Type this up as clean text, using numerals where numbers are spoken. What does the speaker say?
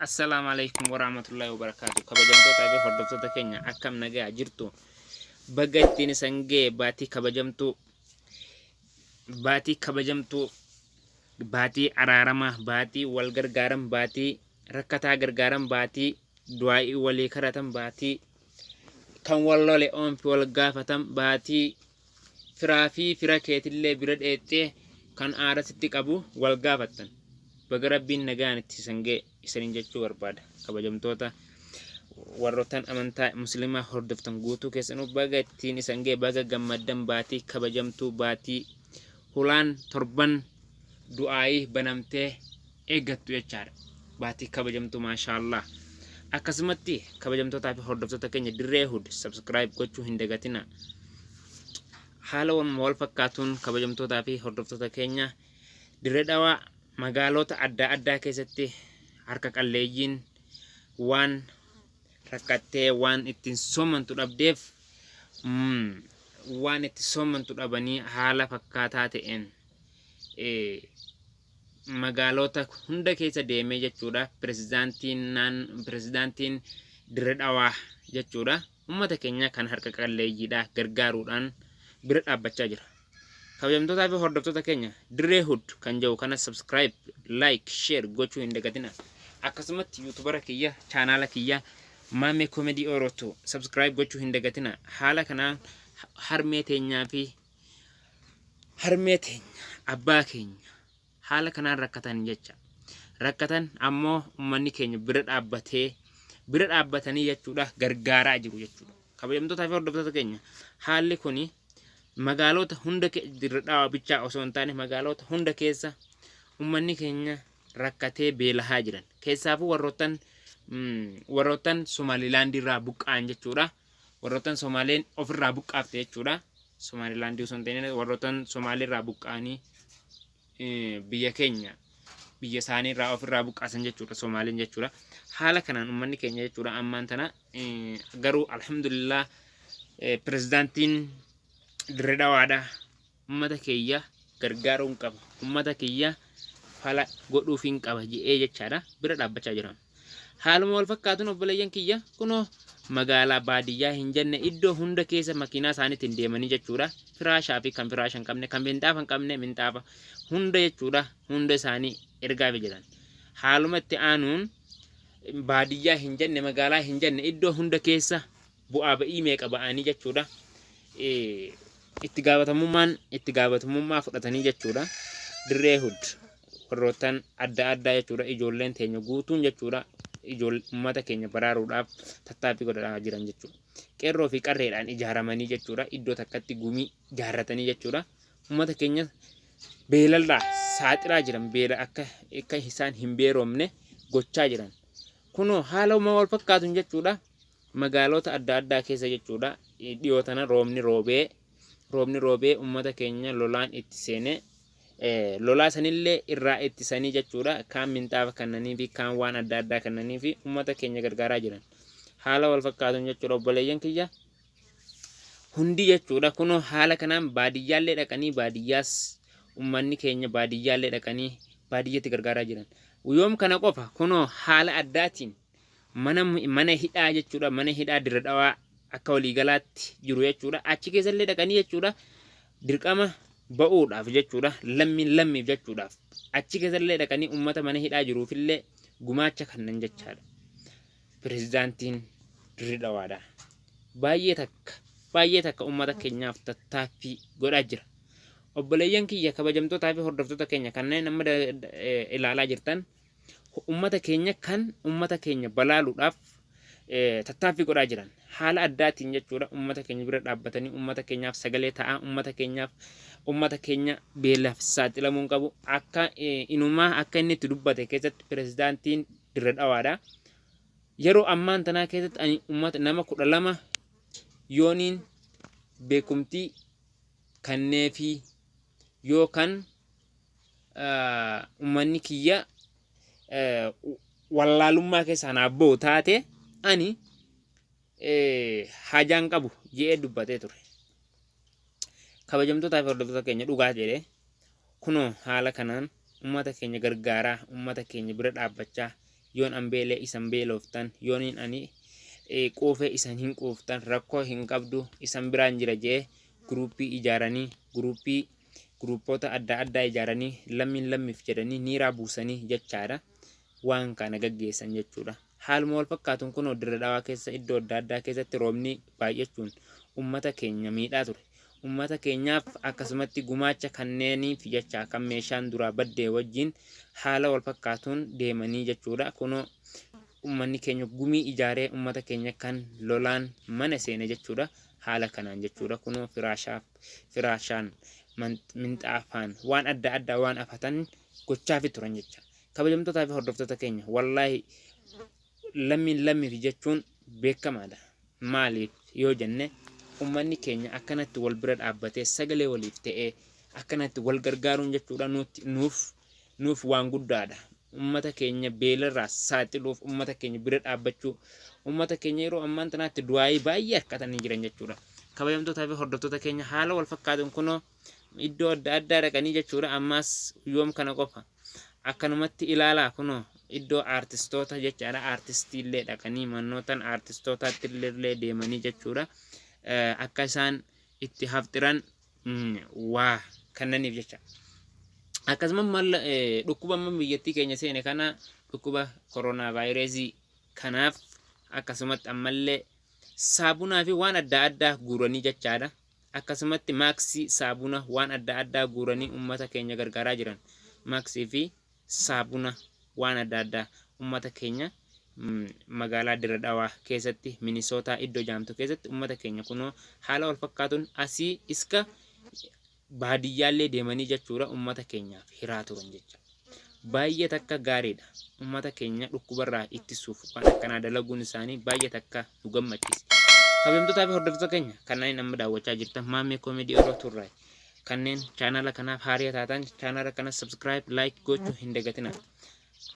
Assalaamu alaikum warahmatullahi wabarakaatu. Kabajamtoota fi hordoftoota keenya, akkam nagaa jirtu? Baga ittiin isan ga'e baatii kabajamtuu, baatii kabajamtuu, baatii araaramaa, baatii wal gargaaran, baatii rakkataa gargaaran, baatii du'aa'ii walii kadhatan, baatii kan wal lole oomfi wal gaafatan, baatii firaa fi fira keetillee bira dheexxee kan aara sitti qabu wal gaafattan. Baga Rabbiin nagaan itti isan ga'e isaniin jechuu barbaada. Kabajamtoota warroottan amantaa Muslimaa hordoftan guutuu keessanuu, baga ittiin isan ga'e, baga gammaddan. Baatii kabajamtuu, baatii hulaan torban du'aayii banamtee eeggattu jechaadha. Baatii kabajamtuu, maashaallah. Akkasumatti kabajamtootaa fi hordoftoota keenya, Dirree Hud subscribe gochuu hin dagatina. Haala wal fakkaatuun, kabajamtootaa fi hordoftoota keenya, Dirree Dhawaa magaalota adda addaa keessatti harka qalleeyyiin waan rakkattee waan ittiin soomantu dhabdeef, waan itti soomantu dhabanii, haala fakkaataa ta'een magaalota hunda keessa deemee jechuudha, pirezidaantiin Dirree Dhawaa jechuudha, ummata keenya kan harka qalleeyyiidha gargaaruudhaan bira dhaabbachaa jira. Kabajamtootaa fi hordoftoota keenya, Dirree Hud kan jedhu kana subscribe, like, share gochuu hin dagatina. Akkasumatti YouTubara kiyya, chaanaala kiyya Maamee Comedy Oroto subscribe gochuu hin dagatina. Haala kanaan harmee teenyaa fi harmee teenya, abbaa keenya haala kanaan rakkatan jecha. Rakkatan ammoo uummanni keenya bira dhaabbatee, bira dhaabbatanii jechuudha, gargaaraa jiru jechuudha. Kabajamtootaa fi hordoftoota keenya, haalli kuni magaalota hunda, Dirree Dhawaa bichaa osoo hin taane, magaalota hunda keessa uummanni keenya rakkatee beelahaa jiran. Keessaafuu warroottan Somaalilaandii irraa buqqa'an jechuudha. Warroottan Somaaleen ofirraa buqqaafte jechuudha. Somaalilaandii osoo hin ta'in, warroottan Somaalii irraa buqqa'anii biyya keenya, biyya isaanii irraa ofirraa buqqaasan jechuudha, Somaaliin jechuudha. Haala kanaan uummanni keenya jechuudha ammaan tana garuu alhamdulillah, pirezidaantiin Dirree Dhawaadha. Uummata kiyya gargaaruun qaba. Uummata kiyya fala godhuufiin qaba jedhee jechaadha, bira dhaabbachaa jira. Haaluma wal fakkaatuun, obboleeyyan kiyya, kunoo magaalaa baadiyyaa hin jenne iddoo hunda keessa makiinaa isaaniitiin deemanii jechuudha. Firaashaa fi kan firaasha hin qabne, kan minxaafa hin qabne minxaafa hunda jechuudha, hunda isaanii ergaa jiran. Haaluma itti aanuun baadiyyaa hin jenne, magaalaa hin jenne, iddoo hunda keessa bu'aa ba'ii meeqa ba'anii jechuudha. Itti gaafatamummaa fudhatanii jechuudha. Dirree Hud warroottan adda addaa jechuudha, ijoolleen teenya guutuun jechuudha, ijoollee uummata keenya baraaruudhaaf tattaaffii godhaa jiran jechuudha. Qeerroo fi qarreedhaan ijaaramanii jechuudha, iddoo takkatti gumii ijaarratanii jechuudha. Uummata keenya beelarraa saaxilaa jiran, beela akka isaan hin beelofne gochaa jiran. Kunoo haaluma wal fakkaatuun jechuudha, magaalota adda addaa keessa jechuudha, dhiyoo tana roobni roobee uummata keenya lolaan itti seenee, lolaa sanillee irraa ittisanii jechuudha, kaan minxaafa kennanii fi kaan waan adda addaa kennanii fi uummata keenya gargaaraa jiran. Haala wal fakkaatuun jechuudha, obboleeyyan kiyya hundi jechuudha, kunoo haala kanaan baadiyyaallee dhaqanii, baadiyyaas uummanni keenya baadiyyaallee dhaqanii baadiyyatti gargaaraa jiran. Yoom kana qofa, kunoo haala addaatiin mana hidhaa jechuudha, mana hidhaa Dirra Dhawaa akka waliigalaatti jiru jechuudha, achi keessallee dhaqanii jechuudha, dirqama ba'uudhaaf jechuudha, lammiin lammiif jechuudhaaf achi keessallee dhaqanii uummata mana hidhaa jiruufillee gumaacha kannan jechaadha. Pirezidaantiin Dirree Dhawaadha. Baay'ee takka, baay'ee takka uummata keenyaaf tattaaffii godhaa jira. Obboleeyyan kiyya, kabajamtootaa fi hordoftoota keenya kanneen amma ilaalaa jirtan, uummata keenya kan uummata keenya balaaluudhaaf tattaaffii godhaa jiran, haala addaatiin jechuudha, uummata keenya bira dhaabbatanii uummata keenyaaf sagalee ta'aa, uummata keenyaaf, uummata keenya beelaaf saaxilamuu hin qabu. Akka inumaa akka inni itti dubbate keessatti, pirezidaantiin Dirra Dhawaadha. Yeroo ammaan tanaa keessatti ani uummata nama 12 yooniin beekumtii kanneefii yookaan uummanni kiyya wallaalummaa keessaa naaf ba'u taate, ani hajaan qabu jedhee dubbatee ture. Kabajamtootaa fi hordoftoota keenya, dhugaa jedhee kunoo haala kanaan uummata keenya gargaaraa, uummata keenya bira dhaabbachaa Yoon an beelee isan beeloftan, yooniin ani quufee isan hin quuftan, rakkoo hin qabdu, isan biraan jira jee guruuppii ijaaranii, guruuppii guruuppoota adda addaa ijaaranii, lammiin lammiif jedhanii niiraa buusanii jechaadha. Waan kana gaggeessan jechuudha. Haaluma wal fakkaatuun kunoo Dirre Dhawaa keessa iddoo adda addaa keessatti roobni baay'achuun ummata keenya miidhaa ture. Ummata keenyaaf akkasumatti gumaacha kanneeniif jecha kan meeshaan duraa baddee wajjin haala wal fakkaatuun deemanii jechuudha. Kunoo ummanni keenya gumii ijaaree ummata keenya kan lolaan mana seene jechuudha. Haala kanaan jechuudha. Kunoo firaashaaf firaashaan minxaafaan waan adda addaa waan afatan gochaafi turan jecha. Kabajamtootaa fi hordoftoota keenya, wallaahi lammiin lammiif jechuun beekamaadha. Maaliif yoo jenne, ummanni keenya akkanatti wal bira dhaabbatee sagalee waliif ta'ee akkanatti wal gargaaruun jechuudha nutti nuuf waan guddaadha. Ummata keenya beelarraa saaxiluuf ummata keenya bira dhaabbachuu, ummata keenya yeroo ammaan tanaatti du'aayii baay'ee harkatanii jiran jechuudha. Kabajamtootaa fi hordoftoota keenya, haala wal fakkaatuun kunoo iddoo adda addaa dhaqanii jechuudha. Ammaas yoom kana qofa akkanumatti ilaalaa, kunoo iddoo aartistoota jechaadha, aartistiillee dhaqanii mannootan aartistootaatti illee deemanii jechuudha, akka isaan itti hafxiran waa kannaniif jecha. Akkasuma malla dhukkuba amma biyyattii keenya seene kana, dhukkuba koronaa vaayirasii kanaaf, akkasumatti ammallee saabunaa fi waan adda addaa guuranii jechaadha. Akkasumatti maaksii, saabuna, waan adda addaa guuranii ummata keenya gargaaraa jiran. Maaksii fi saabuna waan adda addaa ummata keenya magaalaa Dirre Dhawaa keessatti, Minisootaa iddoo jaamtu keessatti ummata keenya kunoo haala wal fakkaatuun asii iska baadiyyaallee deemanii jechuudha ummata keenyaaf hiraa turan jecha. Baay'ee takka gaariidha. Ummata keenya dhukkubarraa ittisuuf waan akkanaa dalaguun isaanii baay'ee takka nu gammachiise. Kabajamtootaa fi hordoftoota keenya kanneen amma daawwachaa jirtan, Maammee Koomedii Oroo Turraay. Kanneen chaanala kanaaf haariya taatan chaanala kana subscribe, like gochuu hin dagatinaa.